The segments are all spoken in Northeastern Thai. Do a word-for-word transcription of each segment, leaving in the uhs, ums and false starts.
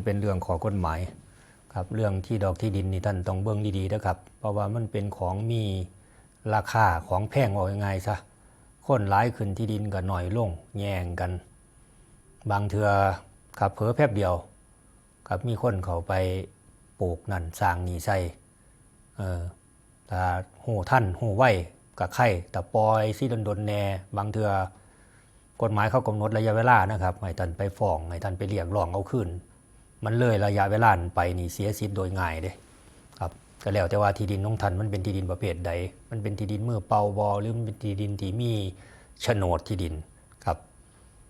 เป็นเรื่องข้อกฎหมายครับ เรื่องที่ดอกที่ดินนี่ท่านต้องเบิ่งดีๆนะครับ เพราะว่ามันเป็นของมีราคา ของแพง ว่าง่ายๆซะ คนหลายขึ้น ที่ดินก็น้อยลง แย่งกัน บางเทื่อครับ เผลอแป๊บเดียวครับ มีคนเข้าไปปลูกนั่นสร้างนี่ใส่ เออ ถ้าฮู้ทันฮู้ไวก็ไค ถ้าปล่อยสิดนๆแหน่ บางเทื่อกฎหมายเขากำหนดระยะเวลานะครับ ให้ท่านไปฟ้อง ให้ท่านไปเรียกร้องเอาคืน มันเลยระยะเวลานั้นไปนี่เสียสิทธิ์โดยง่ายเด้ครับ ก็แล้วแต่ว่าที่ดินของท่านมันเป็นที่ดินประเภทใด มันเป็นที่ดินมือเปล่าบ่ หรือมันเป็นที่ดินที่มีโฉนดที่ดินครับ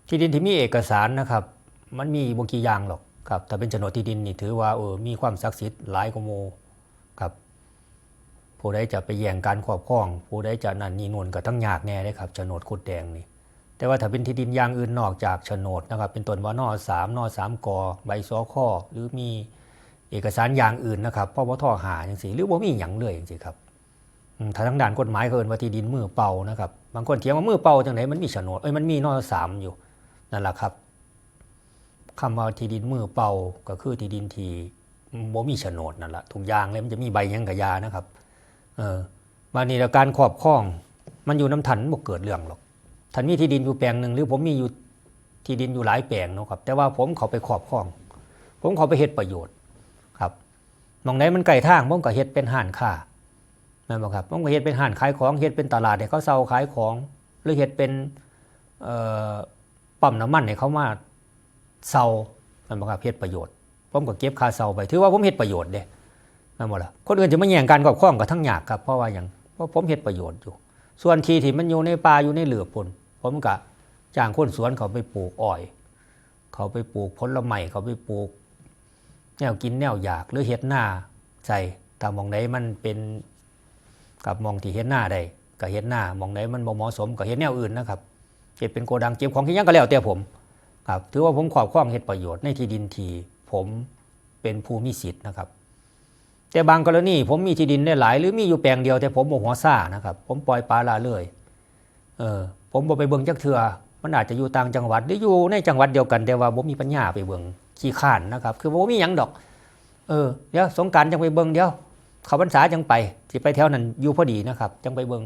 ที่ดินที่มีเอกสารนะครับ มันมีบ่กี่อย่างหรอกครับ ถ้าเป็นโฉนดที่ดินนี่ถือว่า เออ มีความศักดิ์สิทธิ์หลายกว่าหมู่ครับ ผู้ใดจะไปแย่งการครอบครอง ผู้ใดจะนั่นนี่นู่นก็ทั้งยากแหน่เด้ครับ โฉนดคุดแดงนี่ แต่ว่าถ้าเป็นที่ดินอย่างอื่นนอกจากโฉนดนะครับ เป็นต้นว่า น.สาม น.สาม ก ใบ ส.ค หรือมีเอกสารอย่างอื่นนะครับ ปปท ห้า จังซี้ หรือบ่มีหยังเลยจังซี้ครับ อืม ถ้าทางด้านกฎหมายเขาเอิ้นว่าที่ดินมือเปล่านะครับ บางคนเถียงว่ามือเปล่าจังได๋ มันมีโฉนด เอ้ย มันมี น.สาม อยู่ นั่นล่ะครับ คำว่าที่ดินมือเปล่าก็คือที่ดินที่บ่มีโฉนดนั่นล่ะ ทุกอย่างเลย มันจะมีใบหยังก็อย่านะครับ เออ บาดนี้แล้วการครอบครอง มันอยู่นำท่าน มันบ่เกิดเรื่องหรอก ท่านมีที่ดินอยู่แปลงหนึ่ง หรือผมมีอยู่ที่ดินอยู่หลายแปลงเนาะครับ แต่ว่าผมเข้าไปครอบครอง ผมเข้าไปเฮ็ดประโยชน์ครับ หม่องใดมันใกล้ทาง ผมก็เฮ็ดเป็นร้านค้า แม่นบ่ครับ ผมก็เฮ็ดเป็นร้านขายของ เฮ็ดเป็นตลาดให้เขาเซาขายของ หรือเฮ็ดเป็น เอ่อ ปั๊มน้ำมันให้เขามาเซา แม่นบ่ครับ เฮ็ดประโยชน์ ผมก็เก็บค่าเซาไป ถือว่าผมเฮ็ดประโยชน์เด้ แม่นบ่ล่ะ คนอื่นจะมาแย่งการครอบครองก็ทั้งยากครับ เพราะว่าหยัง เพราะผมเฮ็ดประโยชน์อยู่ ส่วนที่ที่มันอยู่ในป่าอยู่ในหลืบพู้น ผมก็จ้างคนสวนเขาไปปลูกอ้อย เขาไปปลูกผลไม้ เขาไปปลูกแนวกินแนวอยาก หรือเฮ็ดนาใส่ ถ้าหม่องใดมันเป็น กับหม่องที่เฮ็ดนาได้ก็เฮ็ดนา หม่องใดมันบ่เหมาะสมก็เฮ็ดแนวอื่นนะครับ เฮ็ดเป็นโกดังเก็บของ เฮ็ดหยังก็แล้วแต่ผมครับ ถือว่าผมครอบครองเฮ็ดประโยชน์ในที่ดินที่ผมเป็นผู้มีสิทธิ์นะครับ แต่บางกรณีผมมีที่ดินได้หลาย หรือมีอยู่แปลงเดียว แต่ผมบ่หัวซ่านะครับ ผมปล่อยปละละเลย เออ ผมบ่ไปเบิ่งจักเทื่อ มันอาจจะอยู่ต่างจังหวัด หรืออยู่ในจังหวัดเดียวกัน แต่ว่าบ่มีปัญญาไปเบิ่ง ขี้คร้านนะครับ คือบ่มีหยังดอก เออ เดี๋ยวสงกรานต์จั่งไปเบิ่ง เดี๋ยวเข้าพรรษาจั่งไป สิไปแถวนั้นอยู่พอดีนะครับ จั่งไปเบิ่ง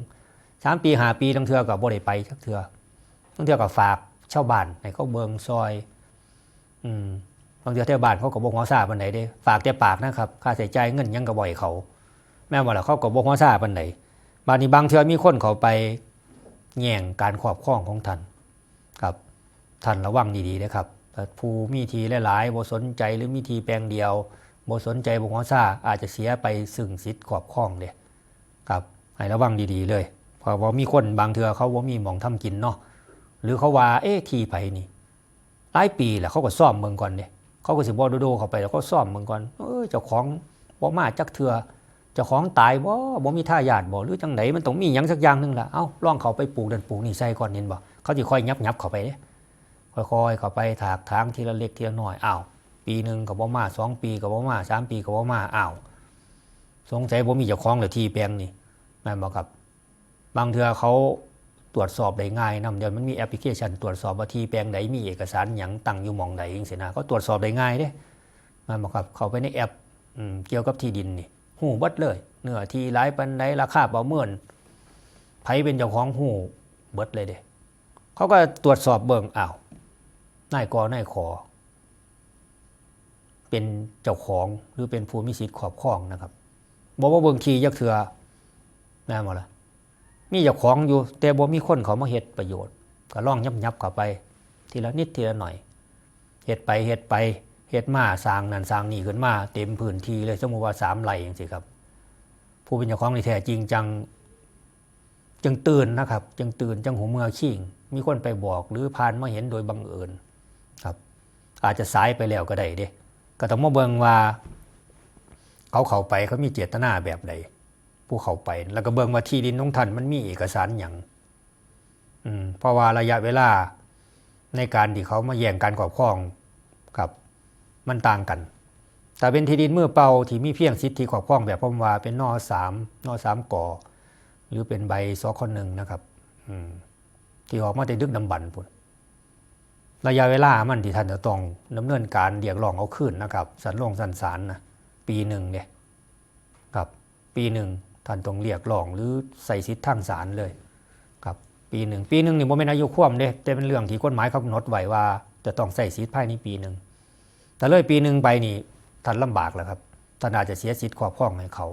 สามปีห้าปี ลางเทื่อก็บ่ได้ไปจักเทื่อ ลางเทื่อก็ฝากชาวบ้านให้เขาเบิ่งซอย อืม ลางเทื่อแถวบ้านเขาก็บ่หัวซ่าปานใดเด้ ฝากแต่ปากนะครับ ค่าใช้จ่ายเงินหยังก็บ่ให้เขา แม่นบ่ล่ะ เขาก็บ่หัวซ่าปานใด บาดนี้บางเทื่อมีคนเข้าไปแย่งการครอบครองของท่านครับ ท่านระวังดีๆเด้อครับ ถ้าผู้มีที่หลายๆ บ่สนใจ หรือมีที่แปลงเดียว บ่สนใจ บ่หัวซ่า อาจจะเสียไปซึ่งสิทธิ์ครอบครองเด้ครับ ให้ระวังดีๆเลย เพราะว่ามีคนบางเทื่อเขาบ่มีหม่องทำกินเนาะ หรือเขาว่า เอ๊ะ ที่ไผนี่ หลายปีแล้ว เขาก็ซ่อมเบิ่งก่อนเด้ เขาก็สิบ่โดดๆเข้าไป แล้วเขาซ่อมเบิ่งก่อน เออ เจ้าของบ่มาจักเทื่อ เจ้าของตายบ่ บ่มีทายาทบ่ หรือจั่งใด มันต้องมีหยังสักอย่างหนึ่งล่ะ เอ้า ลองเข้าไปปลูกนั่นปลูกนี่ใส่ก่อน เห็นบ่ เขาสิค่อยหยับๆเข้าไปเด้ ค่อยๆเข้าไปถากถางทีละเล็กทีละน้อย อ้าว ปีหนึ่งก็บ่มา สองปีก็บ่มา สามปีก็บ่มา อ้าว สงสัยบ่มีเจ้าของแล้วที่แปลงนี่ แม่นบ่ครับ บางเทื่อเขาตรวจสอบได้ง่ายนำ เดี๋ยวมันมีแอปพลิเคชันตรวจสอบว่าที่แปลงใดมีเอกสารหยังตั้งอยู่หม่องใดจังซี้นะ เขาตรวจสอบได้ง่ายเด้ แม่นบ่ครับ เข้าไปในแอป อืม เกี่ยวกับที่ดินนี่ ฮู้เบิดเลย เนื้อที่หลายปานใด ราคาประเมิน ไผเป็นเจ้าของ ฮู้เบิดเลยเด้ เขาก็ตรวจสอบเบิ่ง อ้าว นายก นายข เป็นเจ้าของ หรือเป็นผู้มีสิทธิ์ครอบครองนะครับ บ่มาเบิ่งที่จักเทื่อ แม่นบ่ล่ะ มีเจ้าของอยู่ แต่บ่มีคนเข้ามาเฮ็ดประโยชน์ ก็ลองหยับๆเข้าไป ทีละนิดทีละหน่อย เฮ็ดไป เฮ็ดไป เฮ็ดมา สร้างนั่นสร้างนี่ขึ้นมาเต็มพื้นที่เลย สมมุติว่าสามไร่จังซี้ครับ ผู้เป็นเจ้าของที่แท้จริงจั่ง จั่งตื่นนะครับ จั่งตื่น จั่งฮู้เมื่อคิง มีคนไปบอก หรือผ่านมาเห็นโดยบังเอิญครับ อาจจะสายไปแล้วก็ได้เด้ ก็ต้องมาเบิ่งว่า เขาเข้าไป เขามีเจตนาแบบใด ผู้เข้าไป แล้วก็เบิ่งว่าที่ดินของท่านมันมีเอกสารหยัง อืม เพราะว่าระยะเวลาในการที่เขามาแย่งการครอบครองครับ มันต่างกัน ถ้าเป็นที่ดินมือเปล่าที่มีเพียงสิทธิครอบครองแบบผมว่าเป็น น.สาม น.สาม ก หรือเป็นใบ ส.ค. หนึ่ง นะครับ อืม ที่ออกมาแต่ดึกดำบรรพ์พู้น ระยะเวลามันที่ท่านจะต้องดำเนินการเรียกร้องเอาคืนนะครับ สันลงสันศาลนะ ปีหนึ่งเนี่ยครับ ปีหนึ่งท่านต้องเรียกร้องหรือใช้สิทธิ์ทางศาลเลยครับ ปีหนึ่งปีหนึ่งนี่บ่แม่นอายุความเด้ แต่เป็นเรื่องที่กฎหมายกำหนดไว้ว่าจะต้องใช้สิทธิ์ภายในปีหนึ่ง แต่เลยปีหนึ่งไปนี่ท่านลำบากแล้วครับ ท่านอาจจะเสียสิทธิ์ครอบครองให้เขา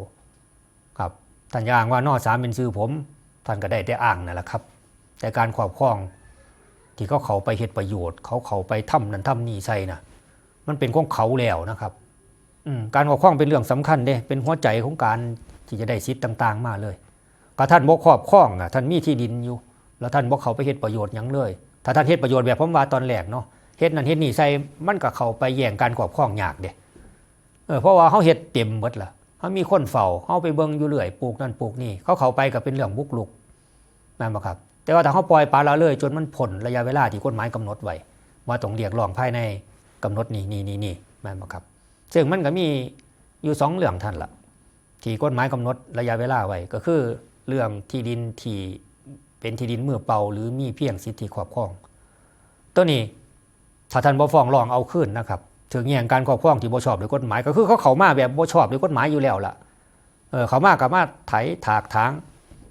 ครับ ท่านจะอ้างว่านอสามเป็นชื่อผม ท่านก็ได้แต่อ้างนั่นแหละครับ แต่การครอบครองที่เขาเข้าไปเฮ็ดประโยชน์ เขาเข้าไปทำนั่นทำนี่ใส่นะ มันเป็นของเขาแล้วนะครับ อืม การครอบครองเป็นเรื่องสำคัญเด้ เป็นหัวใจของการที่จะได้สิทธิ์ต่างๆมาเลย ก็ท่านบ่ครอบครองอ่ะ ท่านมีที่ดินอยู่ แล้วท่านบ่เข้าไปเฮ็ดประโยชน์หยังเลย ถ้าท่านเฮ็ดประโยชน์แบบผมว่าตอนแรกเนาะ เฮ็ดนั่นเฮ็ดนี่ใส่ มันก็เข้าไปแย่งการครอบครองยากเด้ เออ เพราะว่าเขาเฮ็ดเต็มหมดล่ะ เขามีคนเฝ้า เขาไปเบิ่งอยู่เรื่อย ปลูกนั่นปลูกนี่ เขาเข้าไปก็เป็นเรื่องบุกรุก แม่นบ่ครับ แต่ว่าถ้าเขาปล่อยปละละเลยจนมันพ้นระยะเวลาที่กฎหมายกำหนดไว้ ว่าต้องเรียกร้องภายในกำหนดนี่นี่นี่นี่ แม่นบ่ครับ ซึ่งมันก็มีอยู่สองเรื่องท่านละ ที่กฎหมายกำหนดระยะเวลาไว้ ก็คือเรื่องที่ดินที่เป็นที่ดินมือเปล่า หรือมีเพียงสิทธิครอบครอง ตัวนี้ ถ้าท่านบ่ฟ้องร้องเอาคืนนะครับ ถืกแย่งการครอบครองที่บ่ชอบด้วยกฎหมาย ก็คือเขาเข้ามาแบบบ่ชอบด้วยกฎหมายอยู่แล้วล่ะ เออ เข้ามาก็มาไถถากถาง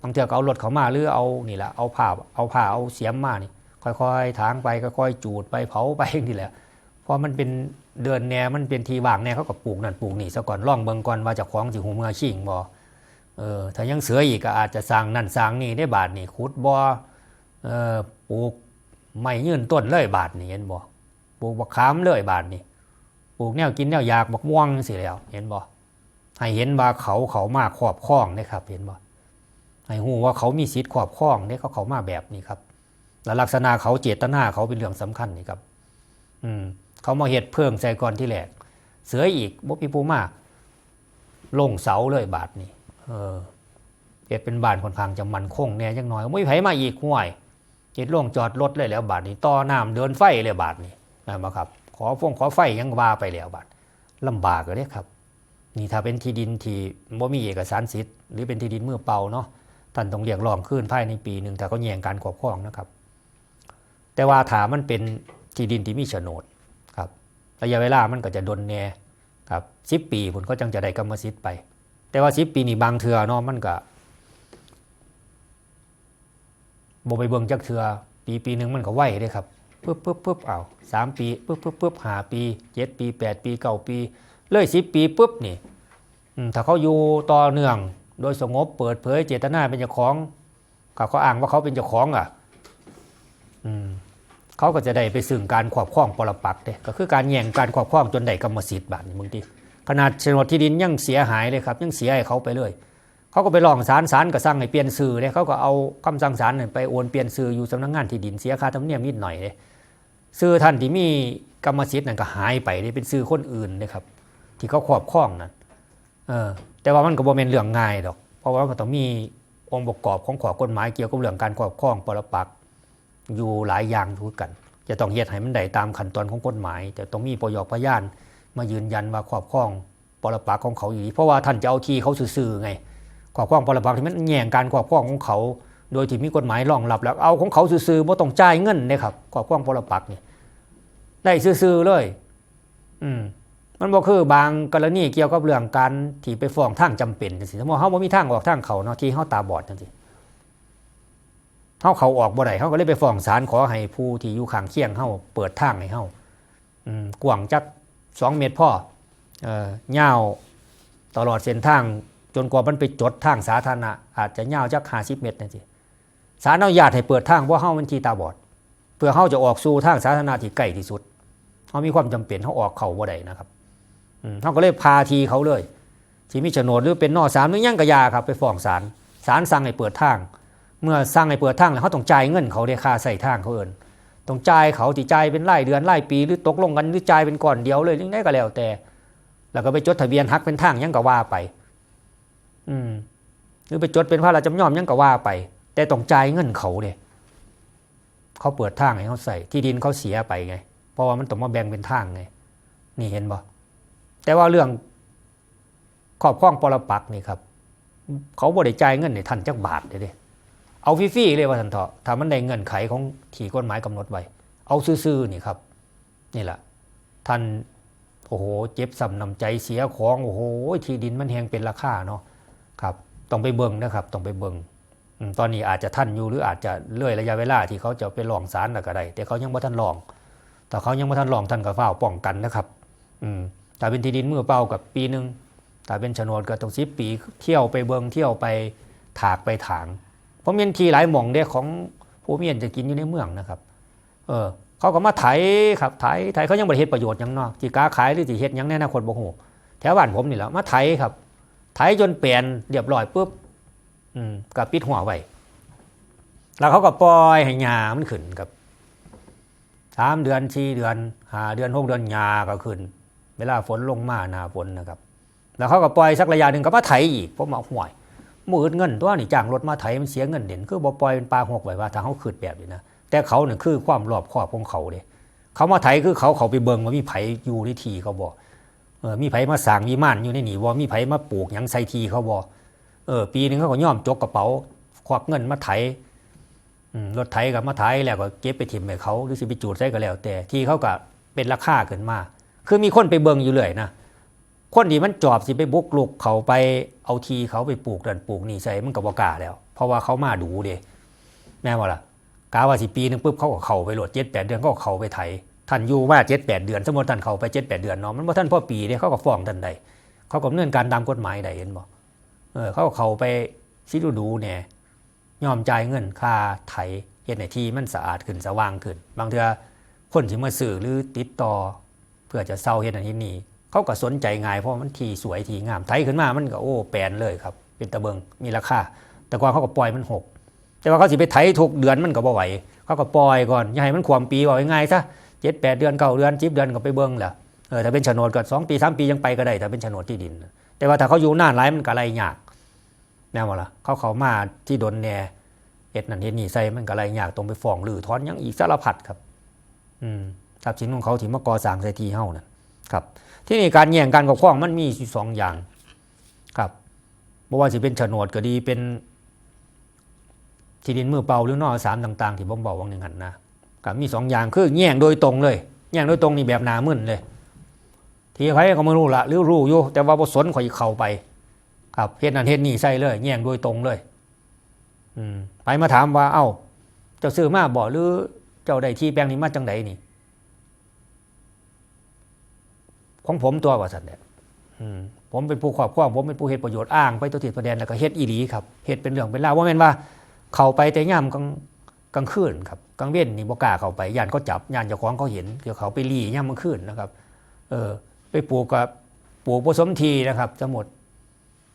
บางเทื่อก็เอารถเข้ามา หรือเอานี่แหละ เอาผ้า เอาผ้า เอาเสียมมานี่ ค่อยๆถางไป ค่อยๆจูดไป เผาไปนี่แหละ เพราะมันเป็นเดินแน่ มันเป็นที่ว่างแน่ เขาก็ปลูกนั่นปลูกนี่ซะก่อน ลองเบิ่งก่อนว่าเจ้าของสิฮู้เมือชิงบ่ เออ ถ้ายังเสืออีกก็อาจจะสร้างนั่นสร้างนี่ได้บาดนี่ ขุดบ่อ เออ ปลูกไม้ยืนต้นเลยบาดนี่ เห็นบ่ ปลูกบักขามเลยบาดนี่ ปลูกแนวกินแนวอยาก บักม่วงจั่งซี้แหล้ว เห็นบ่ ให้เห็นว่าเขาเข้ามาครอบครองเด้ครับ เห็นบ่ ให้ฮู้ว่าเขามีสิทธิ์ครอบครองเด้ เขาเข้ามาแบบนี้ครับ และลักษณะเขา เจตนาเขาเป็นเรื่องสำคัญนี่ครับ อืม เขามาเฮ็ดเพิงใส่ก่อนทีแรก เสืออีก บ่มีผู้มา ลงเสาเลยบาดนี่ เออ เฮ็ดเป็นบ้านค่อนข้างจะมั่นคงแน่จักหน่อย บ่มีไผมาอีก ห้วย เฮ็ดโรงจอดรถเลยแหล้วบาดนี่ ต่อน้ำเดินไฟเลยบาดนี่ แม่นบ่ครับ ขอฟงขอไฟหยังว่าไปแล้วบาด ลำบากเลยเด้ครับ นี่ถ้าเป็นที่ดินที่บ่มีเอกสารสิทธิ์ หรือเป็นที่ดินมือเปล่าเนาะ ท่านต้องเรียกร้องคืนภายในปีหนึ่ง ถ้าเขาแย่งการครอบครองนะครับ แต่ว่าถ้ามันเป็นที่ดินที่มีโฉนดครับ ระยะเวลามันก็จะดนแน่ครับ สิบปีพุ้นเขาจั่งจะได้กรรมสิทธิ์ไป แต่ว่าสิบปีนี่บางเทื่อเนาะ มันก็ บ่ไปเบิ่งจักเทื่อ ปี ปีหนึ่งมันก็ไวเด้ครับ ปึ๊บปึ๊บปึ๊บ อ้าว สามปี ปึ๊บปึ๊บปึ๊บ ห้าปี เจ็ดปี แปดปี เก้าปี เลย สิบปีปึ๊บนี่ อืม ถ้าเขาอยู่ต่อเนื่อง โดยสงบ เปิดเผย เจตนาเป็นเจ้าของ เขา เขาอ้างว่าเขาเป็นเจ้าของอ่ะ อืม เขาก็จะได้ไปซึ่งการครอบครองปรปักษ์เด้ ก็คือการแย่งการครอบครองจนได้กรรมสิทธิ์บาดนี้ บางที ขนาดโฉนดที่ดินยังเสียหายเลยครับ ยังเสียให้เขาไปเลย เขาก็ไปร้องศาล ศาลก็สั่งให้เปลี่ยนชื่อเด้ เขาก็เอาคำสั่งศาลนั่นไปโอนเปลี่ยนชื่ออยู่สำนักงานที่ดิน เสียค่าธรรมเนียมนิดหน่อยเด้ ชื่อท่านที่มีกรรมสิทธิ์นั่นก็หายไปเด้ เป็นชื่อคนอื่นเด้ครับ ที่เขาครอบครองนั่น เออ แต่ว่ามันก็บ่แม่นเรื่องง่ายดอก เพราะว่ามันก็ต้องมีองค์ประกอบของข้อกฎหมายเกี่ยวกับเรื่องการครอบครองปรปักษ์อยู่หลายอย่างอยู่คือกัน จะต้องเฮ็ดให้มันได้ตามขั้นตอนของกฎหมาย จะต้องมีปยพยานมายืนยันว่าครอบครองปรปักษ์ของเขาอีหลี เพราะว่าท่านจะเอาที่เขาซื่อๆไง ครอบครองปรปักษ์ที่มันแย่งการครอบครองของเขา โดยที่มีกฎหมายรองรับแล้ว เอาของเขาซื่อๆ บ่ต้องจ่ายเงินเด้ครับ ครอบครองปรปักษ์นี่ ได้ซื่อๆเลย อืม มันบ่คือบางกรณีเกี่ยวกับเรื่องการที่ไปฟ้องทางจำเป็นจั่งซี้ สมมุติเฮาบ่มีทางออกทางเข้าเนาะ ที่เฮาตาบอดจั่งซี้ เฮาเข้าออกบ่ได้ เฮาก็เลยไปฟ้องศาล ขอให้ผู้ที่อยู่ข้างเคียงเฮาเปิดทางให้เฮา อืม กว้างจักสองเมตรพอ เอ่อ ยาวตลอดเส้นทาง จนกว่ามันไปจดทางสาธารณะ อาจจะยาวจักห้าสิบเมตรจั่งซี้ ศาลอนุญาตให้เปิดทาง เพราะเฮาเป็นที่ตาบอด เพื่อเฮาจะออกสู่ทางสาธารณะที่ใกล้ที่สุด เฮามีความจำเป็น เฮาออกเข้าบ่ได้นะครับ อืม เฮาก็เลยผ่าที่เขาเลย สิมีโฉนดหรือเป็นนอสามหรือหยังก็อย่าครับ ไปฟ้องศาล ศาลสั่งให้เปิดทาง เมื่อสั่งให้เปิดทางแล้ว เฮาต้องจ่ายเงินเขาเด้ ค่าใช้ทางเขาเอิ้น ต้องจ่ายเขา สิจ่ายเป็นรายเดือน รายปี หรือตกลงกัน หรือจ่ายเป็นก้อนเดียวเลย จั่งใดก็แล้วแต่ แล้วก็ไปจดทะเบียนหักเป็นทางหยังก็ว่าไป อืม หรือไปจดเป็นภาระจำยอมหยังก็ว่าไป แต่ต้องจ่ายเงินเขาเด้ เขาเปิดทางให้เฮาใช้ ที่ดินเขาเสียไปไง เพราะว่ามันต้องมาแบ่งเป็นทางไง นี่เห็นบ่ แต่ว่าเรื่องครอบครองปรปักษ์นี่ครับ เขาบ่ได้จ่ายเงินให้ท่านจักบาทเลยเด้ เอาฟรีๆเลยว่าซั่นเถาะ ถ้ามันได้เงื่อนไขของที่กฎหมายกำหนดไว้ เอาซื่อๆนี่ครับ นี่แหละ ท่าน โอ้โห เจ็บช้ำน้ำใจ เสียของ โอ้โห ที่ดินมันแฮงเป็นราคาเนาะ ครับ ต้องไปเบิ่งนะครับ ต้องไปเบิ่ง อืม ตอนนี้อาจจะทันอยู่ หรืออาจจะเลยระยะเวลาที่เขาจะไปร้องศาลแล้วก็ได้ แต่เขายังบ่ทันร้อง ถ้าเขายังบ่ทันร้อง ท่านก็ฟ้าวป้องกันนะครับ อืม ถ้าเป็นที่ดินมือเปล่ากับปีหนึ่ง ถ้าเป็นโฉนดก็ต้องสิบปี เที่ยวไปเบิ่ง เที่ยวไปถากไปถาง เพราะมีที่หลายหม่องเด้ ของผู้มีอันจะกินอยู่ในเมืองนะครับ เออ เขาก็มาไถครับ ไถ ไถ เขายังบ่ได้เฮ็ดประโยชน์หยังเนาะ สิกาขายหรือสิเฮ็ดหยังในอนาคตบ่ฮู้ แถวบ้านผมนี่แหละ มาไถครับ ไถจนแปลนเรียบร้อยปุ๊บ อืม ก็ปิดหัวไว้ แล้วเขาก็ปล่อยให้หญ้ามันขึ้นครับ สามเดือน สี่เดือน ห้าเดือน หกเดือน หญ้าก็ขึ้น เวลาฝนลงมา หน้าฝนนะครับ แล้วเขาก็ปล่อยสักระยะหนึ่งก็มาไถอีก ผมว่า "ห่วย บ่อึดเงินตัวนี่ จ้างรถมาไถมันเสียเงินเด่น คือบ่ปล่อยเป็นป่ารกไว้" ว่า ถ้าเขาคิดแบบนี้นะ แต่เขาเนี่ยคือความรอบคอบของเขาเด้ เขามาไถคือเขาเข้าไปเบิ่งว่ามีไผอยู่ในที่เขาบ่ เออ มีไผมาสร้างวิมานอยู่ในนี่บ่ มีไผมาปลูกหยังใส่ที่เขาบ่ เออ ปีหนึ่งเขาก็ยอมจกกระเป๋า ควักเงินมาไถ อืม รถไถก็มาไถแล้วก็เก็บไปถิ่มให้เขา หรือสิไปจูดใส่ก็แล้วแต่ ที่เขาก็เป็นราคาขึ้นมา คือมีคนไปเบิ่งอยู่เรื่อยนะ คนที่มันจอบสิไปบุกรุกเข้าไปเอาที่เขาไปปลูกนั่นปลูกนี่ใส่ มันก็บ่กล้าแล้ว เพราะว่าเขามาดูเด้ แม่นบ่ล่ะ กะว่าสิปีหนึ่งปุ๊บ เขาก็เข้าไปโลด เจ็ดแปดเดือน เขาก็เข้าไปไถ ท่านอยู่มาเจ็ดแปดเดือน สมมุติท่านเข้าไปเจ็ดแปดเดือนเนาะ มันบ่ทันพอปีเด้ เขาก็ฟ้องท่านได้ เขาก็ดำเนินการตามกฎหมายได้ เห็นบ่ เออ เขาก็เข้าไปสิดูๆแหน่ ยอมจ่ายเงินค่าไถ เฮ็ดให้ที่มันสะอาดขึ้น สว่างขึ้น บางเทื่อคนสิมาซื้อหรือติดต่อ เพื่อจะเซาเฮ็ดนั่นเฮ็ดนี่ เขาก็สนใจง่าย เพราะมันที่สวยที่งาม ไถขึ้นมามันก็ โอ้ แปลนเลยครับ เป็นตาเบิ่ง มีราคา แต่ก่อนเขาก็ปล่อยมันรก แต่ว่าเขาสิไปไถทุกเดือนมันก็บ่ไหว เขาก็ปล่อยก่อน อย่าให้มันคว่ำปี ว่าง่ายๆซะ เจ็ดแปดเดือน เก้าเดือน สิบเดือนก็ไปเบิ่งแหละ เออ ถ้าเป็นโฉนดก็สองปี สามปียังไปก็ได้ ถ้าเป็นโฉนดที่ดิน แต่ว่าถ้าเขาอยู่นานหลายมันก็ไล่ยาก แม่นบ่ล่ะ เขาเข้ามาที่ดอนแหน่ เฮ็ดนั่นเฮ็ดนี่ใส่ มันก็ไล่ยาก ต้องไปฟ้องรื้อถอนหยังอีกสารพัดครับ อืม ทรัพย์สินของเขาที่มาก่อสร้างใส่ที่เฮานั่นครับ ทีนี้การแย่งการครอบครองมันมีอยู่สองอย่างครับ บ่ว่าสิเป็นโฉนดก็ดี เป็นที่ดินมือเปล่าหรือ น.สาม ต่างๆ ที่ผมเว้าหว่างหนึ่งหั่นนะ ก็มีสองอย่าง คือแย่งโดยตรงเลย แย่งโดยตรงนี่แบบหน้ามึนเลย ที่ไผก็บ่ฮู้ละ หรือฮู้อยู่ แต่ว่าบ่สน ข้อยเข้าไป ครับ เฮ็ดนั่นเฮ็ดนี่ใส่เลย แย่งโดยตรงเลย อืม ไผมาถามว่า "เอ้า เจ้าซื้อมาบ่ หรือเจ้าได้ที่แปลงนี้มาจั่งใดนี่" "ของผมตัว" ว่าซั่นแหละ อืม "ผมเป็นผู้ครอบครอง ผมเป็นผู้เฮ็ดประโยชน์" อ้างไปทั่วทิศทั่วแดน แล้วก็เฮ็ดอีหลีครับ เฮ็ดเป็นเรื่องเป็นราว บ่แม่นว่าเข้าไปแต่ยามกลาง กลางคืนครับ กลางเว็นนี่บ่กล้าเข้าไป ย้านเขาจับ ย้านเจ้าของเขาเห็น เดี๋ยวเขาไปลี้ยามกลางคืนนะครับ เออ ไปปลูกก็ปลูกบ่สมที่นะครับ สมมุติ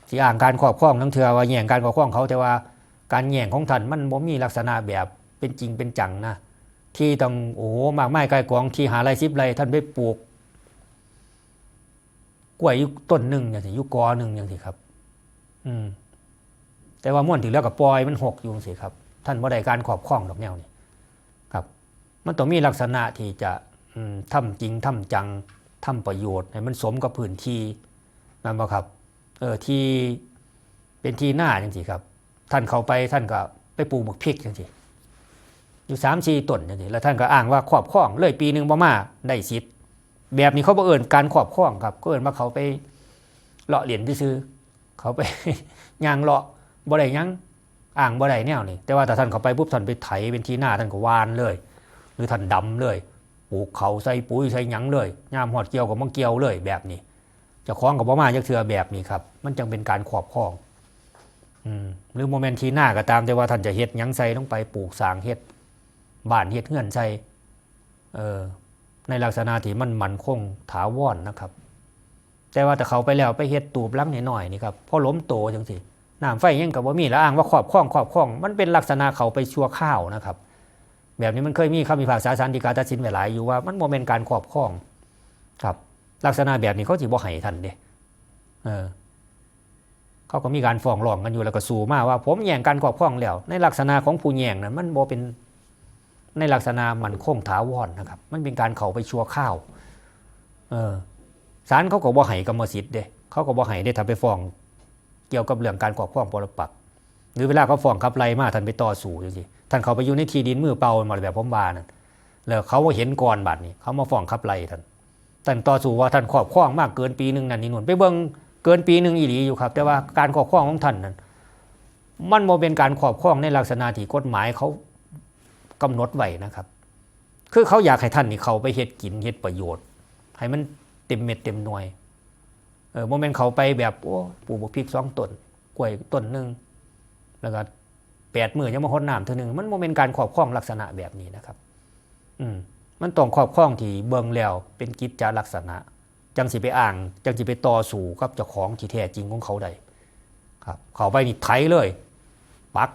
สิอ้างการครอบครอง ลางเทื่อว่าแย่งการครอบครองเขา แต่ว่าการแย่งของท่านมันบ่มีลักษณะแบบเป็นจริงเป็นจังนะ ที่ต้อง โอ้โห มากมายไก่ายกอง ที่ห้าไร่ สิบไร่ ท่านไปปลูกกล้วยอยู่ต้นหนึ่งจั่งซี้ อยู่กอหนึ่งจั่งซี้ครับ อืม แต่ว่าม่วนที่เหลือก็ปล่อยมันรกอยู่จั่งซี้ครับ ท่านบ่ได้การครอบครองดอกแนวนี้ครับ มันต้องมีลักษณะที่จะ อืม ทำจริงทำจัง ทำประโยชน์ให้มันสมกับพื้นที่ แม่นบ่ครับ เออ ที่เป็นที่นาจั่งซี้ครับ ท่านเข้าไป ท่านก็ไปปลูกบักพริกจั่งซี้ อยู่สามสี่ต้นจั่งซี้ แล้วท่านก็อ้างว่าครอบครองเลย ปีหนึ่งบ่มา ได้สิทธิ์ แบบนี้เขาบ่เอิ้นการครอบครองครับ เขาเอิ้นว่าเขาไปเลาะเล่นซื่อๆ เขาไป ย่างเลาะ บ่ได้หยัง อ้างบ่ได้แนวนี้ แต่ว่าถ้าท่านเข้าไปปุ๊บ ท่านไปไถเป็นที่นา ท่านก็หว่านเลย หรือท่านดำเลย ปลูกข้าวใส่ปุ๋ยใส่หยังเลย ยามฮอดเกี่ยวก็มาเกี่ยวเลย แบบนี้ เจ้าของก็บ่มาจักเทื่อ แบบนี้ครับ มันจั่งเป็นการครอบครอง อืม หรือบ่แม่นที่นาก็ตาม แต่ว่าท่านจะเฮ็ดหยังใส่ลงไป ปลูกสร้าง เฮ็ดบ้านเฮ็ดเฮือนใส่ เออ ในลักษณะที่มันมั่นคงถาวรนะครับ แต่ว่าถ้าเข้าไปแล้วไปเฮ็ดตูบหลังน้อยๆนี่ครับ พอหลมโตจั่งซี้ น้ำไฟหยังก็บ่มี แล้วอ้างว่าครอบครอง ครอบครอง มันเป็นลักษณะเข้าไปชั่วคราวนะครับ แบบนี้มันเคยมีคำพิพากษาศาลฎีกาตัดสินไว้หลายอยู่ว่ามันบ่แม่นการครอบครองครับ ลักษณะแบบนี้เขาสิบ่ให้ท่านเด้ เออ เขาก็มีการฟ้องร้องกันอยู่ แล้วก็สู้มาว่าผมแย่งการครอบครองแล้ว ในลักษณะของผู้แย่งนั้นมันบ่เป็นในลักษณะมั่นคงถาวรนะครับ มันเป็นการเข้าไปชั่วคราว เออ ศาลเขาก็บ่ให้กรรมสิทธิ์เด้ เขาก็บ่ให้เด้ ถ้าไปฟ้องเกี่ยวกับเรื่องการครอบครองปรปักษ์ หรือเวลาเขาฟ้องขับไล่มา ท่านไปต่อสู้จั่งซี้ ท่านเข้าไปอยู่ในที่ดินมือเปล่า แม่นบ่ล่ะ แบบผมว่านั่น แล้วเขาเห็นก่อนบัดนี้ เขามาฟ้องขับไล่ท่าน ท่านต่อสู้ว่าท่านครอบครองมาเกินปีหนึ่งนั่นนี่นู่น ไปเบิ่งเกินปีหนึ่งอีหลีอยู่ครับ แต่ว่าการครอบครองของท่านนั้น มันบ่เป็นการครอบครองในลักษณะที่กฎหมายเขากำหนดไว้นะครับ คือเขาอยากให้ท่านนี่เข้าไปเฮ็ดกินเฮ็ดประโยชน์ ให้มันเต็มเม็ดเต็มหน่วย เออบ่แม่นเข้าไปแบบ โอ้ ปลูกบักพริกสองต้น กล้วยต้นหนึ่ง แล้วก็แปดมื้อยังมาฮดน้ำเทื่อหนึ่ง มันบ่แม่นการครอบครองลักษณะแบบนี้นะครับ อืม มันต้องครอบครองที่เบิ่งแล้วเป็นกิจจลักษณะ จั่งสิไปอ้าง จั่งสิไปต่อสู้กับเจ้าของที่แท้จริงของเขาได้ ครับ เข้าไปนี่ไถเลย ปัก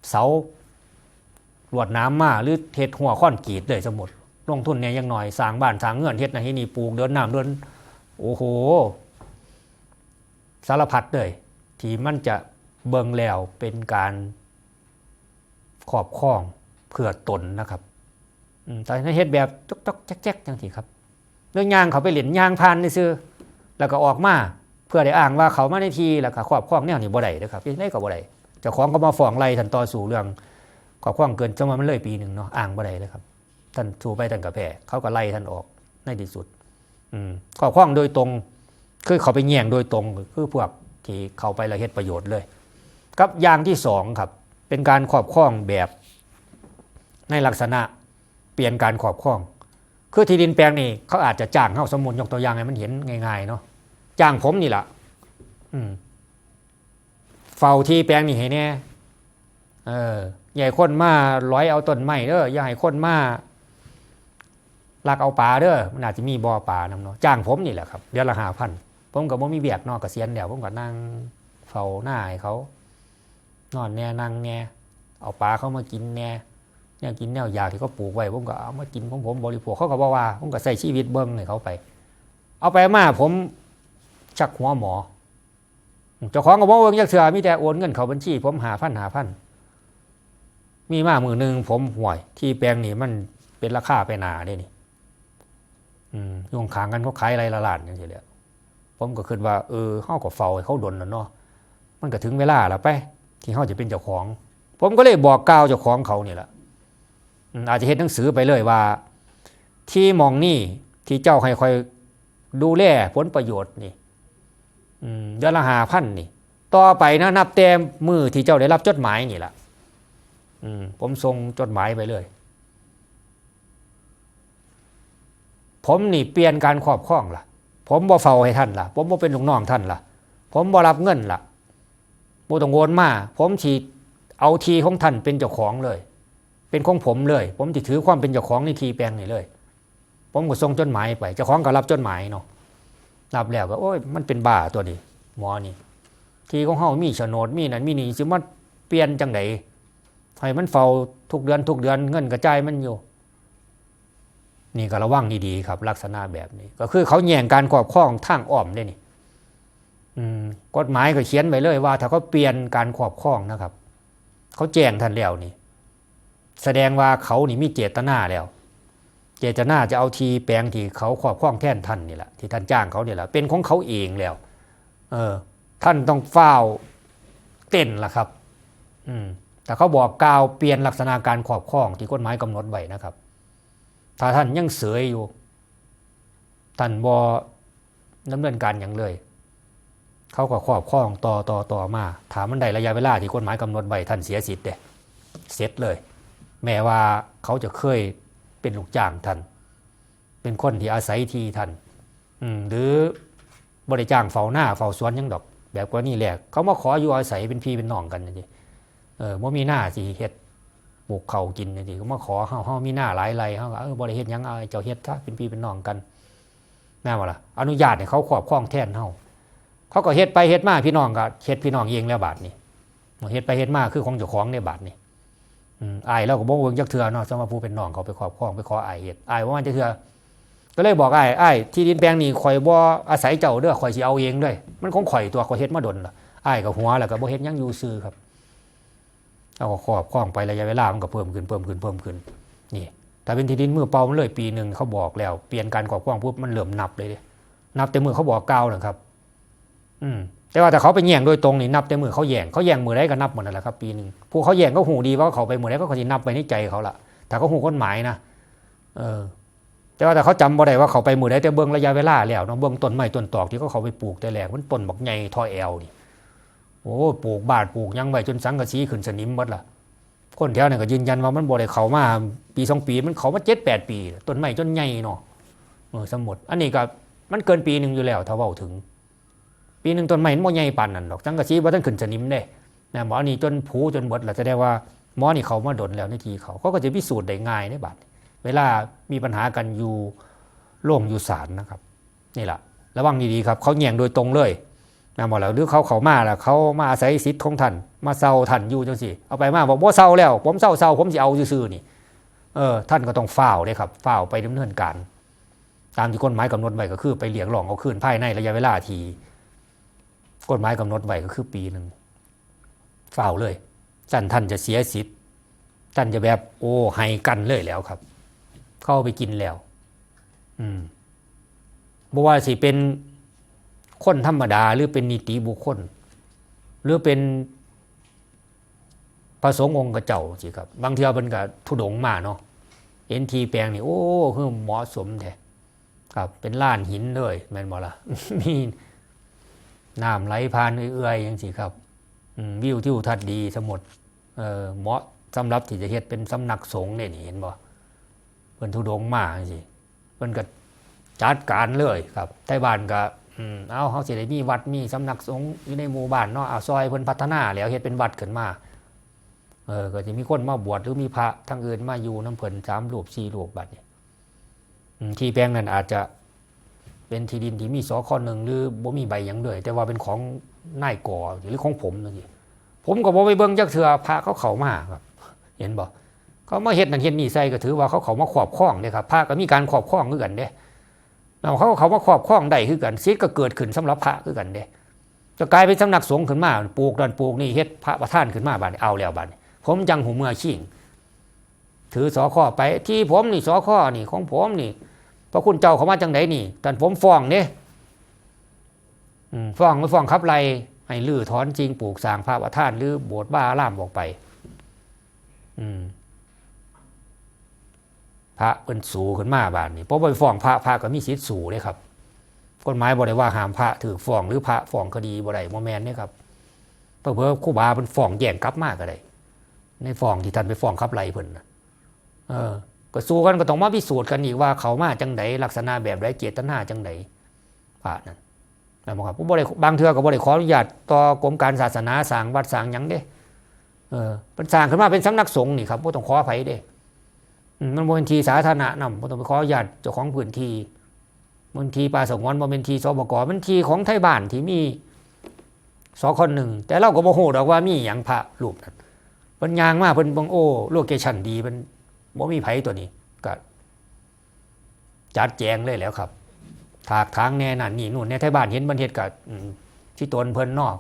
เสา ลวดหนามมา หรือเฮ็ดฮั้วคอนกรีตเลย สมมุติ ลงทุนแหน่จักหน่อย สร้างบ้านสร้างเฮือน เฮ็ดนั่นเฮ็ดนี่ ปลูกเดินน้ำเดิน โอ้โห สารพัดเลย ที่มันจะเบิ่งแล้วเป็นการครอบครองเพื่อตนนะครับ อืม แต่ถ้าเฮ็ดแบบจ๊อกๆแจ๊กๆจั่งซี้ครับ เรื่องย่างเข้าไปเล่น ย่างผ่านซื่อๆ แล้วก็ออกมา เพื่อได้อ้างว่าเข้ามาในที่ แล้วก็ครอบครองแนวนี้บ่ได้เด้อครับ เฮ็ดจั่งใดก็บ่ได้ เจ้าของก็มาฟ้องไล่ท่าน ต่อสู้เรื่องครอบครองเกิน จั่งว่ามันเลยปีหนึ่งเนาะ อ้างบ่ได้เลยครับ ท่านสู้ไปท่านก็แพ้ เขาก็ไล่ท่านออกในที่สุด อืม ครอบครองโดยตรง คือเขาไปแย่งโดยตรง คือพวกที่เข้าไปแล้วเฮ็ดประโยชน์เลย กับอย่างที่สองครับ เป็นการครอบครองแบบในลักษณะเปลี่ยนการครอบครอง คือที่ดินแปลงนี่เขาอาจจะจ้างเฮา สมมุติยกตัวอย่างให้มันเห็นง่ายๆเนาะ จ้างผมนี่ล่ะ อืม เฝ้าที่แปลงนี่ให้แหน่ เออ อย่าให้คนมาหลอยเอาต้นไม้เด้อ อย่าให้คนมาลักเอาปลาเด้อ มันอาจจะมีบ่อปลานำเนาะ จ้างผมนี่แหละครับ เดือนละห้าพัน ผมก็บ่มีเวียกเนาะ เกษียณแล้ว ผมก็นั่งเฝ้านาให้เขา นอนแหน่ นั่งแหน่ เอาปลาเขามากินแหน่ แนวกินแนวอยากที่เขาปลูกไว้ ผมก็เอามากินของผมบริโภค เขาก็บ่ว่า ผมก็ใช้ชีวิตเบิ่งให้เขาไป เอาไปมาผมชักหัวหมอ เจ้าของก็บ่เบิ่งจักเทื่อ มีแต่โอนเงินเข้าบัญชีผม ห้าพัน ห้าพัน มีมามื้อหนึ่ง ผม ห้วย ที่แปลงนี่มันเป็นราคาไปหน้าเด้นี่ อืม อยู่ข้างกันเขาขายไร่ละล้านจั่งซี้แหละ ผมก็คิดว่า เออ เฮาก็เฝ้าให้เขาดนแล้วเนาะ มันก็ถึงเวลาแล้วไป ที่เฮาจะเป็นเจ้าของ ผมก็เลยบอกกล่าวเจ้าของเขานี่แหละ อืม อาจจะเฮ็ดหนังสือไปเลยว่า ที่หม่องนี่ที่เจ้าให้ข้อยดูแลผลประโยชน์นี่ อืม เดือนละห้าพันนี่ ต่อไปนะ นับแต่มื้อที่เจ้าได้รับจดหมายนี่ล่ะ อืม ผมส่งจดหมายไปเลย ผมนี่เปลี่ยนการครอบครองล่ะ ผมบ่เฝ้าให้ท่านล่ะ ผมบ่เป็นลูกน้องท่านล่ะ ผมบ่รับเงินล่ะ บ่ต้องโอนมา ผมสิเอาที่ของท่านเป็นเจ้าของเลย เป็นของผมเลย ผมสิถือความเป็นเจ้าของในที่แปลงนี่เลย ผมก็ส่งจดหมายไป เจ้าของก็รับจดหมายเนาะ รับแล้วก็ โอ้ย มันเป็นบ้าตัวนี้ หมอนี่ ที่ของเฮามีโฉนด มีนั่นมีนี่ สิมาเปลี่ยนจั่งใด ให้มันเฝ้าทุกเดือนทุกเดือน เงินก็จ่ายมันอยู่ นี่ก็ระวังดีๆครับ ลักษณะแบบนี้ ก็คือเขาแย่งการครอบครองทางอ้อมเด้นี่ อืม กฎหมายก็เขียนไว้เลยว่า ถ้าเขาเปลี่ยนการครอบครองนะครับ เขาแจ้งท่านแล้วนี่ แสดงว่าเขานี่มีเจตนาแล้ว เจตนาจะเอาที่แปลงที่เขาครอบครองแทนท่านนี่แหละ ที่ท่านจ้างเขานี่แหละ เป็นของเขาเองแล้ว เออ ท่านต้องฟ้าวเต้นล่ะครับ อืม แต่เขาบอกกล่าวเปลี่ยนลักษณะการครอบครองที่กฎหมายกำหนดไว้นะครับ ถ้าท่านยังเสยอยู่ ท่านบ่ดำเนินการหยังเลย เขาก็ครอบครองต่อต่อต่อมา ถ้ามันได้ระยะเวลาที่กฎหมายกำหนดไว้ ท่านเสียสิทธิ์เด้ เสร็จเลย แม้ว่าเขาจะเคยเป็นลูกจ้างท่าน เป็นคนที่อาศัยที่ท่าน อืม หรือบ่ได้จ้างเฝ้านาเฝ้าสวนหยังดอก แบบกรณีแรก เขามาขออยู่อาศัยเป็นพี่เป็นน้องกันจั่งซี้ เออ บ่มีนาสิเฮ็ดปลูกข้าวกินจั่งซี้ เขามาขอเฮา เฮามีนาหลายไร่ เฮาก็ เออ บ่ได้เฮ็ดหยัง เอาให้เจ้าเฮ็ดซะ เป็นพี่เป็นน้องกัน แม่นบ่ล่ะ อนุญาตให้เขาครอบครองแทนเฮา เขาก็เฮ็ดไปเฮ็ดมา พี่น้องก็เฮ็ดพี่น้องเองแล้วบาดนี้ เฮ็ดไปเฮ็ดมาคือของเจ้าของเด้บาดนี้ อืม อ้ายเราก็บ่เบิ่งจักเทื่อเนาะ สำหรับผู้เป็นน้องเขาไปครอบครอง ไปขออ้ายเฮ็ด อ้ายบ่มาจักเทื่อ ก็เลยบอกอ้าย อ้าย ที่ดินแปลงนี้ข้อยบ่อาศัยเจ้าเด้อ ข้อยสิเอาเองเด้อ มันของข้อยตัว ข้อยเฮ็ดมาดนละ อ้ายก็หัวแล้วก็บ่เฮ็ดหยัง อยู่ซื่อครับ เอาก็ครอบครองไประยะเวลามันก็เพิ่มขึ้น เพิ่มขึ้น เพิ่มขึ้น นี่ ถ้าเป็นที่ดินมือเปล่ามันเลยปีหนึ่ง เขาบอกแล้ว เปลี่ยนการครอบครองปุ๊บ มันเริ่มนับเลยเด้ นับแต่มื้อเขาบอกกล่าวนะครับ อืม แต่ว่าถ้าเขาไปแย่งโดยตรงนี่ นับแต่มื้อเขาแย่ง เขาแย่งมื้อใดก็นับมื้อนั้นแหละครับ ปีหนึ่ง ผู้เขาแย่งเขาฮู้ดีว่าเขาไปมื้อใด เขาก็สินับไว้ในใจเขาละ ถ้าเขาฮู้กฎหมายนะ เออ แต่ว่าถ้าเขาจำบ่ได้ว่าเขาไปมื้อใด แต่เบิ่งระยะเวลาแล้วเนาะ เบิ่งต้นไม้ต้นตอกที่เขาเข้าไปปลูกแต่แรก มันต้นบักใหญ่ท่อแอวนี่ โอ้ ปลูกบ้านปลูกหยังไว้จนสังกะสีขึ้นสนิมหมดละ คนแถวนั้นก็ยืนยันว่ามันบ่ได้เข้ามาปีสองปี มันเข้ามาเจ็ดแปดปี ต้นไม้จนใหญ่เนาะ เออ สมมุติ อันนี้ก็มันเกินปีหนึ่งอยู่แล้ว ถ้าเว้าถึง ปีหนึ่งต้นไม้มันบ่ใหญ่ปานนั้นดอก สังกะสีบ่ทันขึ้นสนิมเด้ นะ หมอนี่จนผุจนเบิดแล้ว แสดงว่าหมอนี่เข้ามาดนแล้วในที่เขา เขาก็จะพิสูจน์ได้ง่ายในบัดนี้ เวลามีปัญหากันอยู่โรงอยู่ศาลนะครับ นี่ล่ะ ระวังดีๆครับ เขาแย่งโดยตรงเลย นะ หมอแล้ว หรือเขาเข้ามาแล้ว เขามาอาศัยสิทธิ์ของท่าน มาเซาท่านอยู่จังซี่ เอาไปมาบอกบ่เซาแล้ว ผมเซาเซา ผมสิเอาซื่อๆนี่ เออ ท่านก็ต้องฟ้าวเด้ครับ ฟ้าวไปดำเนินการ ตามที่กฎหมายกำหนดไว้ ก็คือไปเรียกร้องเอาคืนภายในระยะเวลาที่กฎหมายกำหนดไว้ ก็คือปีหนึ่ง ฟ้าวเลย ท่าน ท่านจะเสียสิทธิ์ ท่านจะแบบ โอ้ ให้กันเลยแล้วครับ เข้าไปกินแล้ว อืม บ่ว่าสิเป็นคนธรรมดา หรือเป็นนิติบุคคล หรือเป็นพระสงฆ์องค์เจ้าสิครับ บางเทื่อเพิ่นก็ธุดงค์มาเนาะ เห็นที่แปลงนี่ โอ้ คือเหมาะสมแท้ ครับ เป็นลานหินเลย แม่นบ่ล่ะ มีน้ำไหลผ่านเอื่อยๆจังซี่ครับ อืม วิวทิวทัศน์ดีสมมุติ เอ่อ เหมาะสำหรับที่จะเฮ็ดเป็นสำนักสงฆ์เด้นี่ เห็นบ่ เพิ่นธุดงค์มาจังซี่ เพิ่นก็จัดการเลยครับ ไทบ้านก็ อืม เอา เฮาสิได้มีวัดมีสำนักสงฆ์อยู่ในหมู่บ้านเนาะ เอา ซอยเพิ่นพัฒนาแล้ว เฮ็ดเป็นวัดขึ้นมา เออ ก็สิมีคนมาบวช หรือมีพระทางอื่นมาอยู่นำเพิ่นสามรูปสี่รูปบัดนี้ อืม ที่แปลงนั้นอาจจะเป็นที่ดินที่มี สค.หนึ่ง หรือบ่มีใบหยังเลย แต่ว่าเป็นของนายกอ หรือของผมจังซี่ ผมก็บ่ไปเบิ่งจักเทื่อ พระเขาเข้ามาครับ เห็นบ่ เขามาเฮ็ดนั่นเฮ็ดนี่ใส่ ก็ถือว่าเขาเข้ามาครอบครองเด้ครับ พระก็มีการครอบครองคือกันเด้ เอา เขาเข้ามาครอบครองได้คือกัน สิทธิ์ก็เกิดขึ้นสำหรับพระคือกันเด้ จะกลายเป็นสำนักสงฆ์ขึ้นมา ปลูกนั่นปลูกนี่ เฮ็ดพระประธานขึ้นมา บัดนี้เอาแล้ว บัดนี้ผมจั่งฮู้เมือคิง ถือ สค.ไป ที่ผมนี่ สค.นี่ ของผมนี่ พระคุณเจ้าเข้ามาจั่งใดนี่ ท่าน ผมฟ้องเด้ อืม ฟ้อง ฟ้องขับไล่ ให้รื้อถอนสิ่งปลูกสร้างพระประธาน หรือโบสถ์วาอารามออกไป อืม พระเพิ่นสู้ขึ้นมาบาดนี้ พอไปฟ้องพระ พระก็มีสิทธิ์สู้เด้ครับ กฎหมายบ่ได้ว่าห้ามพระถูกฟ้อง หรือพระฟ้องคดีบ่ได้ บ่แม่นเด้ครับ เผลอๆครูบาเพิ่นฟ้องแย้งกลับมาก็ได้ ในฟ้องที่ท่านไปฟ้องขับไล่เพิ่นน่ะ เออ ก็สู้กัน ก็ต้องมาพิสูจน์กันอีกว่าเข้ามาจั่งใด ลักษณะแบบใด เจตนาจั่งใด พระนั่น แม่นบ่ครับ ผมบ่ได้ บางเทื่อก็บ่ได้ขออนุญาตต่อกรมการศาสนา สร้างวัดสร้างหยังเด้ เออ เพิ่นสร้างขึ้นมาเป็นสำนักสงฆ์นี่ครับ บ่ต้องขอไผเด้ อืม มันบ่เป็นที่สาธารณะนำ บ่ต้องไปขออนุญาตเจ้าของพื้นที่ มันที่ป่าสงวน บ่เป็นที่ สปก. มันที่ของไทบ้านที่มี สค.หนึ่ง แต่เราก็บ่ฮู้ดอกว่ามีหยัง พระรูปนั้น เพิ่นย่างมา เพิ่นเบิ่ง โอ้ โลเคชั่นดี เพิ่นบ่มีไผตัวนี้ ก็จัดแจงเลยแหล้วครับ ถากถางแหน่นั่นนี่นู่นแหน่ ไทบ้านเห็นเพิ่นเฮ็ดก็ อืม สิตนเพิ่นเนาะ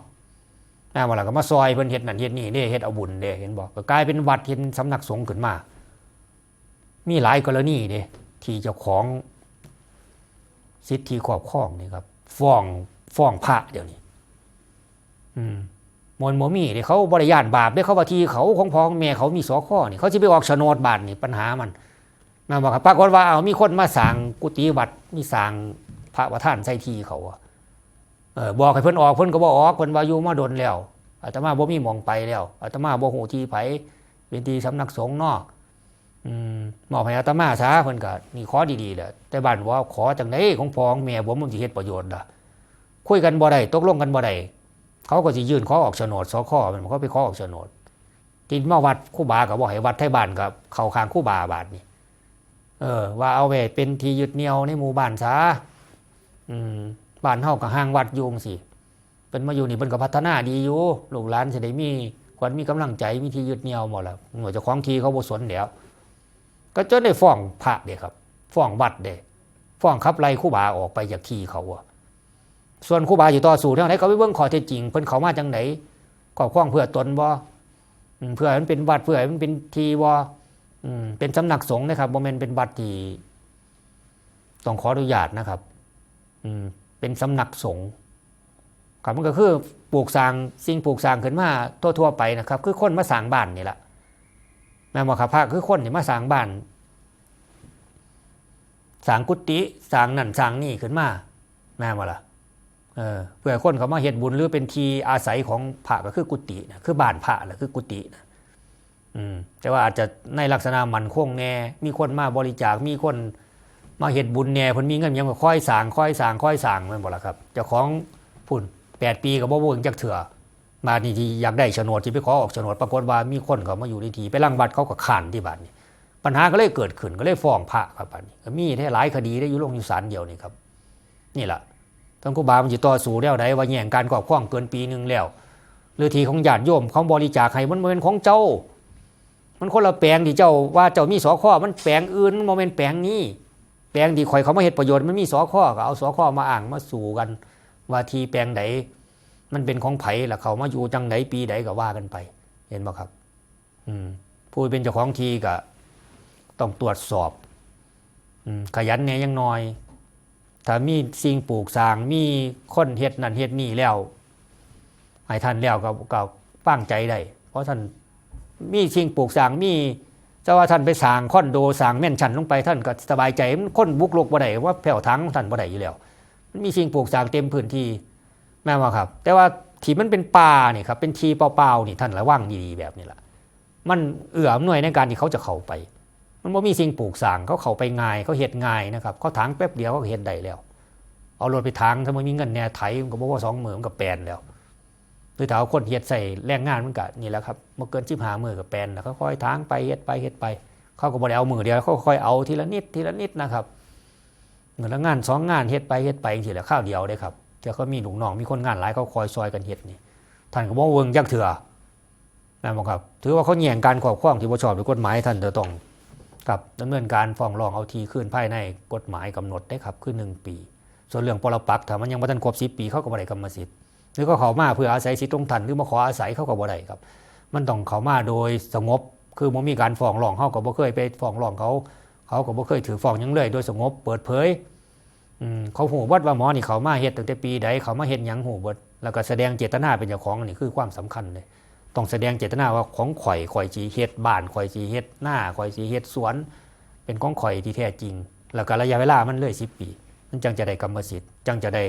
อ่า ว่าล่ะก็มาซอยเพิ่นเฮ็ดนั่นเฮ็ดนี่เด้ เฮ็ดเอาบุญเด้ เห็นบ่ ก็กลายเป็นวัด เฮ็ดสำนักสงฆ์ขึ้นมา มีหลายกรณีเด้ ที่เจ้าของสิทธิครอบครองนี่ครับ ฟ้อง ฟ้องพระเดี๋ยวนี้ อืม มันบ่มีเด้ เขาบ่ได้ย้านบาปเด้ เขาว่าที่เขาของพ่อของแม่เขา มี สค.นี่ เขาสิไปออกโฉนดบาดนี่ ปัญหามัน แม่นบ่ครับ ปรากฏว่า เอา มีคนมาสร้างกุฏิวัด มีสร้างพระประธานใส่ที่เขาอะ เออ บอกให้เพิ่นออก เพิ่นก็บ่ออก เพิ่นว่าอยู่มาดนแล้ว อาตมาบ่มีหม่องไปแล้ว อาตมาบ่ฮู้ที่ไผ เป็นที่สำนักสงฆ์เนาะ อืม มอบให้อาตมาซะ เพิ่นก็ นี่ขอดีๆแหละ แต่บ้านว่าขอจั่งใด ของพ่อของแม่ผมมันสิเฮ็ดประโยชน์ล่ะ คุยกันบ่ได้ ตกลงกันบ่ได้ เขาก็สิยื่นขอออกโฉนด สค. แม่นบ่ เขาไปขอออกโฉนด ที่มาวัดครูบาก็บ่ให้วัด ไทบ้านก็เข้าข้างครูบาบาดนี้ เออ ว่าเอาไว้เป็นที่ยึดเหนี่ยวในหมู่บ้านซะ อืม บ้านเฮาก็ห่างวัดอยู่จั่งซี้ เพิ่นมาอยู่นี่เพิ่นก็พัฒนาดีอยู่ ลูกหลานสิได้มีขวัญมีกำลังใจ มีที่ยึดเหนี่ยวหมดล่ะ หน่วยเจ้าของที่เขาบ่สนแล้ว ก็จนได้ฟ้องพระเด้ครับ ฟ้องวัดเด้ ฟ้องขับไล่ครูบาออกไปจากที่เขาอะ ส่วนครูบาสิต่อสู้แนวใด ก็ไปเบิ่งข้อเท็จจริง เพิ่นเข้ามาจั่งใด ครอบครองเพื่อตนบ่ อืม เพื่อให้มันเป็นวัด เพื่อให้มันเป็นที่บ่ อืม เป็นสำนักสงฆ์นะครับ บ่แม่นเป็นวัดที่ต้องขออนุญาตนะครับ อืม เป็นสำนักสงฆ์ครับ มันก็คือปลูกสร้างสิ่งปลูกสร้างขึ้นมาทั่วๆไปนะครับ คือคนมาสร้างบ้านนี่ล่ะ ม่นบ่ครับ พระคือคนที่มาสร้างบ้าน สร้างกุฏิ สร้างนั่นสร้างนี่ขึ้นมา แม่นบ่ล่ะ เออ เพื่อคนเขามาเฮ็ดบุญ หรือเป็นที่อาศัยของพระก็คือกุฏินะ คือบ้านพระแหละ คือกุฏินะ อืม แต่ว่าอาจจะในลักษณะมั่นคงแน่ มีคนมาบริจาค มีคนมาเฮ็ดบุญแน่ เพิ่นมีเงินหยังก็คอยสร้าง คอยสร้าง คอยสร้าง แม่นบ่ล่ะครับ เจ้าของพุ้น แปดปีก็บ่เบิ่งจักเทื่อ บาดนี้ที่อยากได้โฉนด ที่ไปขอออกโฉนด ปรากฏว่ามีคนเขามาอยู่ในที่ ไปรังวัด เขาก็ค้านที่บาดนี้ ปัญหาก็เลยเกิดขึ้น ก็เลยฟ้องพระครับ บาดนี้ก็มีแท้ หลายคดีได้อยู่ ลงอยู่ศาลเดียวนี่ครับ นี่ล่ะ ท่านครูบามันสิต่อสู้แนวใด ว่าแย่งการครอบครองเกินปีหนึ่งแล้ว หรือที่ของญาติโยมเขาบริจาคให้ มันบ่แม่นของเจ้า มันคนละแปลงที่เจ้าว่าเจ้ามี สค มันแปลงอื่น มันบ่แม่นแปลงนี้ แปลงที่ข่อยเขามาเฮ็ดประโยชน์ มันมี สค ก็เอา สค มาอ้างมาสู้กัน ว่าที่แปลงใดมันเป็นของไผ แล้วเขามาอยู่จังใดปีใดก็ว่ากันไป เห็นบ่ครับ อืม ผู้เป็นเจ้าของที่ก็ต้องตรวจสอบ อืม ขยันแหน่อย่างน้อย ถ้ามีสิ่งปลูกสร้าง มีคนเฮ็ดนั่นเฮ็ดนี่แล้ว ให้ท่านแล้วก็ ก็วางใจได้ เพราะท่านมีสิ่งปลูกสร้าง มี แต่ว่าท่านไปสร้างคอนโด สร้างแมนชั่นลงไป ท่านก็สบายใจ มันคนบุกรุกบ่ได้ ว่าแผ่วถางของท่านบ่ได้อยู่แล้ว มันมีสิ่งปลูกสร้างเต็มพื้นที่ แม่นบ่ครับ แต่ว่าที่มันเป็นป่านี่ครับ เป็นที่เปล่าๆนี่ ท่านระวังดีๆแบบนี้ล่ะ มันเอื้ออำนวยในการที่เขาจะเข้าไป มันบ่มีสิ่งปลูกสร้าง เขาเข้าไปง่าย เขาเฮ็ดง่ายนะครับ เขาถางแป๊บเดียวเขาก็เฮ็ดได้แล้ว เอารถไปถาง ถ้ามันมีเงินแหน่ไถ มันก็บ่พอสองมื้อ มันก็แปนแล้ว หรือถ้าเอาคนเฮ็ดใส่แรงงาน มันก็นี่แหละครับ บ่เกินสิบห้ามื้อก็แปนแล้ว เขาค่อยถางไป เฮ็ดไป เฮ็ดไป เขาก็บ่ได้เอามื้อเดียว เขาค่อยเอาทีละนิด ทีละนิดนะครับ มื้อละงานสองงาน เฮ็ดไป เฮ็ดไปจังซี้แหละ คราวเดียวเด้ครับ เทื่อเขามีลูกน้อง มีคนงานหลาย เขาคอยซอยกันเฮ็ดนี่ ท่านก็บ่เบิ่งจักเทื่อ แม่นบ่ครับ ถือว่าเขาแย่งการครอบครองที่บ่ชอบด้วยกฎหมาย ท่านจะต้อง ครับ ดำเนินการฟ้องร้องเอาที่คืนภายในกฎหมายกำหนดเด้ครับ คือหนึ่งปี ส่วนเรื่องปรปักษ์ ถ้ามันยังบ่ทันครบสิบปี เขาก็บ่ได้กรรมสิทธิ์ หรือเขาเข้ามาเพื่ออาศัยสิทธิ์ของท่าน หรือมาขออาศัย เขาก็บ่ได้ครับ มันต้องเข้ามาโดยสงบ คือบ่มีการฟ้องร้อง เขาก็บ่เคยไปฟ้องร้องเขา เขาก็บ่เคยถือฟ้องหยังเลย โดยสงบเปิดเผย อืม เขาฮู้เบิดว่าหมอนี่เข้ามาเฮ็ดตั้งแต่ปีใด เข้ามาเฮ็ดหยังฮู้เบิด แล้วก็แสดงเจตนาเป็นเจ้าของ นี่คือความสำคัญเลย ต้องแสดงเจตนาว่าของข่อย ข่อยสิเฮ็ดบ้าน ข่อยสิเฮ็ดนา ข่อยสิเฮ็ดสวน เป็นของข่อยที่แท้จริง แล้วก็ระยะเวลามันเลยสิบปี มันจังจะได้กรรมสิทธิ์ จังจะได้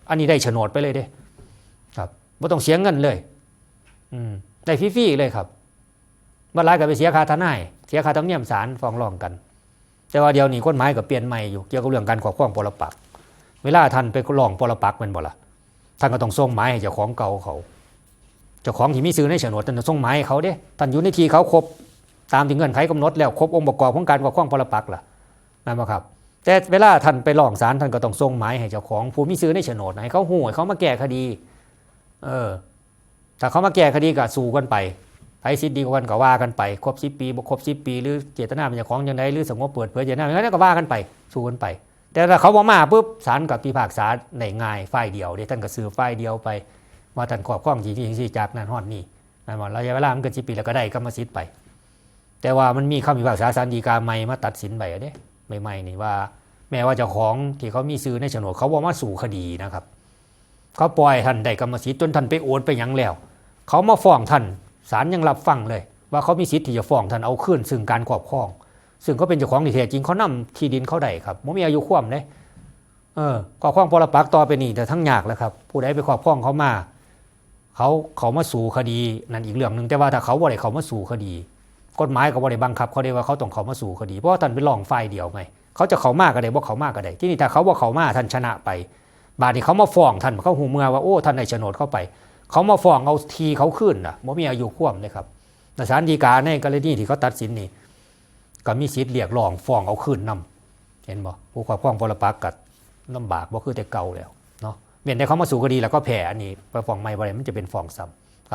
อันนี้ได้โฉนดไปเลยเด้ ครับ บ่ต้องเสียเงินเลย อืม ได้ฟรีๆเลยครับ บ่หลายก็ไปเสียค่าทนาย เสียค่าธรรมเนียมศาล ฟ้องร้องกัน แต่ว่าเดี๋ยวนี้กฎหมายก็เปลี่ยนใหม่อยู่ เกี่ยวกับเรื่องการครอบครองปรปักษ์ เวลาท่านไปร้องปรปักษ์แม่นบ่ล่ะ ท่านก็ต้องส่งหมายให้เจ้าของเก่าเขา เจ้าของที่มีชื่อในโฉนด ท่านต้องส่งหมายให้เขาเด้ ท่านอยู่ในที่เขาครบตามที่เงื่อนไขกำหนดแล้ว ครบองค์ประกอบของการครอบครองปรปักษ์ล่ะ แม่นบ่ครับ แต่เวลาท่านไปร้องศาล ท่านก็ต้องส่งหมายให้เจ้าของผู้มีชื่อในโฉนด ให้เขาฮู้ ให้เขามาแก้คดี เออ ถ้าเขามาแก้คดีก็สู้กันไป ไผสิทธิ์ดีกว่ากันก็ว่ากันไป ครบสิบปี บ่ครบสิบปี หรือเจตนาเป็นเจ้าของจังใด หรือสงบเปิดเผยเจตนาจังใดก็ว่ากันไป สู้กันไป แต่ถ้าเขาบ่มาปุ๊บ ศาลก็พิพากษาได้ง่าย ฝ่ายเดียวเด้ ท่านก็สืบฝ่ายเดียวไป ว่าท่านครอบครองที่นี่ที่จากนั้นฮอดนี่ แม่นบ่ ระยะเวลามันเกินสิบปีแล้วก็ได้กรรมสิทธิ์ไป แต่ว่ามันมีคำพิพากษาศาลฎีกาใหม่มาตัดสินไว้เด้ ใหม่ๆนี่ว่า แม้ว่าเจ้าของที่เขามีชื่อในโฉนด เขาบ่มาสู้คดีนะครับ เขาปล่อยท่านได้กรรมสิทธิ์จนท่านไปโอนไปหยังแล้ว เขามาฟ้องท่าน ศาลยังรับฟังเลย ว่าเขามีสิทธิ์ที่จะฟ้องท่านเอาคืนซึ่งการครอบครอง ซึ่งเขาเป็นเจ้าของที่แท้จริง เขานำที่ดินเขาได้ครับ บ่มีอายุความเด้ เออ ครอบครองปรปักษ์ต่อไปนี่แต่ทั้งยากแล้วครับ ผู้ใดไปครอบครองเขามา เขา เขามาสู้คดีนั่นอีกเรื่องหนึ่ง แต่ว่าถ้าเขาบ่ได้เข้ามาสู้คดี กฎหมายก็บ่ได้บังคับเขาได้ว่าเขาต้องเข้ามาสู้คดี เพราะว่าท่านไปร้องฝ่ายเดียวไง เขาจะเข้ามาก็ได้ บ่เข้ามาก็ได้ ทีนี้ถ้าเขาบ่เข้ามา ท่านชนะไป บาดนี้เขามาฟ้องท่าน เขาฮู้เมื่อว่า โอ้ ท่านได้โฉนดเข้าไป เขามาฟ้องเอาที่เขาคืนน่ะ บ่มีอายุความเลยครับ ศาลฎีกาในกรณีที่เขาตัดสินนี่ ก็มีสิทธิ์เรียกร้องฟ้องเอาคืนนำ เห็นบ่ ผู้ครอบครองปรปักษ์ก็ลำบาก บ่คือแต่เก่าแล้วเนาะ เว้นแต่เขามาสู้คดีแล้วก็แพ้ อันนี้ไปฟ้องใหม่บ่ได้ มันจะเป็นฟ้องซ้